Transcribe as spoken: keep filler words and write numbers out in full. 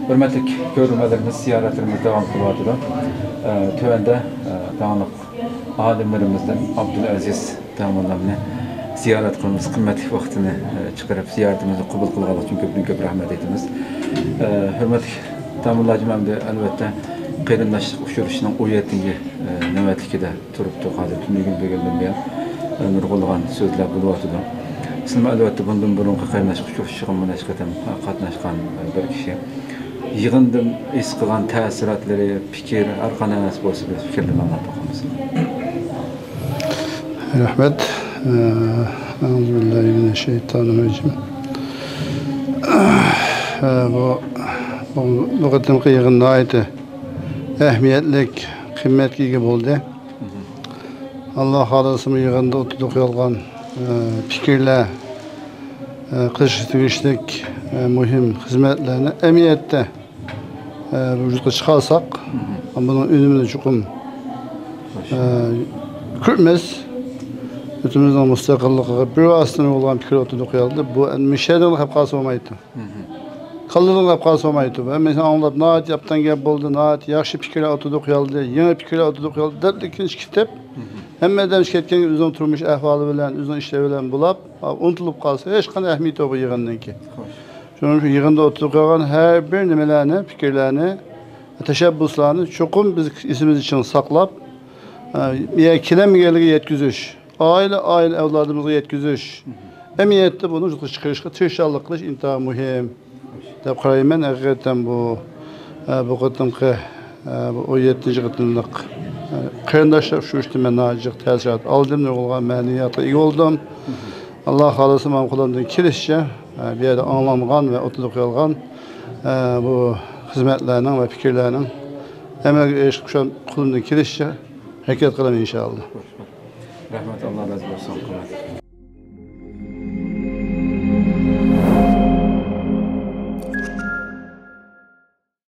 ھۆرمەتلىك كۆرۈرمەنلىرىمىز، زىيارەتلىرىمىز داۋام قىلىۋاتىدۇ. ئە، تۆۋەندە، ئە، داڭلىق ئالىملىرىمىزدىن ئابدۇلئەزىز داموللامنى زىيارەت قىلىمىز. قىممەتلىك ۋاقتىنى، ئە، چىقىرىپ زىيارىتىمىزنى قوبۇل قىلغانلىقى ئۈچۈن كۆپتىن كۆپ رەھمەت ئېيتىمىز. ئە، ھۆرمەتلىك داموللاجىم، ئەمدى ئەلۋەتتە قېرىنداشلىق ئۇچرىشىشنىڭ ئون يەتتىنچى، ئە، نۆۋەتلىكىدە تۇرۇپتۇ. ھازىر تۈنۈگۈن بۈگۈندىن بۇيان، ئە، نۇرغۇنلىغان سۆزلەر بولۇۋاتىدۇ. سىلمۇ ئەلۋەتتە بۇندىن بۇرۇنقى قېرىنداشلىق ئۇچرىشىشىغا مۇناسىۋەتەن قاتناشقان، ئە، بىر كىشى. يىغىندىن ھېس قىلغان تەسىراتلىرى، پىكىر، ھەر قانداق نەرسە بولسا بىر پىكىرلىرىنى ئاڭلاپ باقامىز. رەھمەت. ئە، ئەئۇزۇبىللاھىمىنەششەيتانىررەجىم. ئە، بۇ، بۇ، بۇ قېتىمقى يىغىن ناھايىتى ئەھمىيەتلىك، قىممەتكە ئىگە بولدى. ئاللا خالىسىمۇ يىغىندا ئوتتۇرىغا قويۇلغان، ئە، پىكىرلەر، ئە، قىلىشقا تېگىشلىك، ئە، مۇھىم خىزمەتلەرنى ئەمەلىيەتتە، ئە، ۋۇجۇدقا چىقارساق، بۇنىڭ ئۈنۈمىنى چوقۇم، ئە، كۆرىمىز. ۋەتىنىمىزنىڭ مۇستەقىللىقىغا بىر ۋاسىتىنى بولغان پىكىر ئوتتۇرىغا قويۇلدى. بۇ ئەمدى مىشەدىن قېلىپ قالسا بولمايدۇ. كاللىدىن قېلىپ قالسا بولمايدۇ. ھەممىسىنى ئاڭلاپ، ناھايىتى ئاپتان گەپ بولدى، ناھايىتى ياخشى پىكىرلەر ئوتتۇرىغا قويۇلدى، يېڭى پىكىرلەر ئوتتۇرىغا قويۇلدى دەپلا كېيىن كېتىپ، ھەممە ئادەم كەتكەن، ئۆزىنىڭ تۇرمۇش ئەھۋالى بىلەن، ئۆزىنىڭ ئىشلىرى بىلەن بولاپ، ئۇنتۇلۇپ قالسا، ھېچقانداق ئەھمىيىتى يوق بۇ يىغىننىڭكى. شۇنىڭ ئۈچۈن يىغىندا ئوتتۇرىغا قويغان ھەر بىر نېمىلەرنى، پىكىرلەرنى، تەشەببۇسلارنى چوقۇم بىز ئېسىمىزدە چىڭ ساقلاپ، ئە، يا كېلەلمىگەنلىرىگە يەتكۈزۈش، ئائىلە، ئائىلە ئەۋلادىمىزغا يەتكۈزۈش، ئەمەلىيەتتە بۇنى ۋۇجۇدقا چىقىرىشقا تىرىشچانلىق قىلىش ئىنتايىن مۇھىم دەپ قارايمەن. ھەقىقەتەن بۇ، ئە، بۇ قېتىمقى، ئە، بۇ ئون يەتتىنچى قېتىملىق، ئە، قېرىنداشلار ئۇچرىشىشتىن مەن ناھايىتى جىق تەسىرات ئالدىم، نۇرغۇنلىغان مەنىۋىياتقا ئىگە بولدۇم. ئاللا خالىسا، مانا قولۇمدىن كېلىشىچە، ئە، بۇ يەردە ئاڭلانغان ۋە ئوتتۇرىغا قويۇلغان، ئە، بۇ خىزمەتلەرنىڭ ۋە پىكىرلەرنىڭ ئەمەلگە ئېشىشىغا قولۇمدىن كېلىشىچە ھەرىكەت قىلىمەن، ئىنشائاللا. رەھمەت، ئاللا رازى بولسۇن.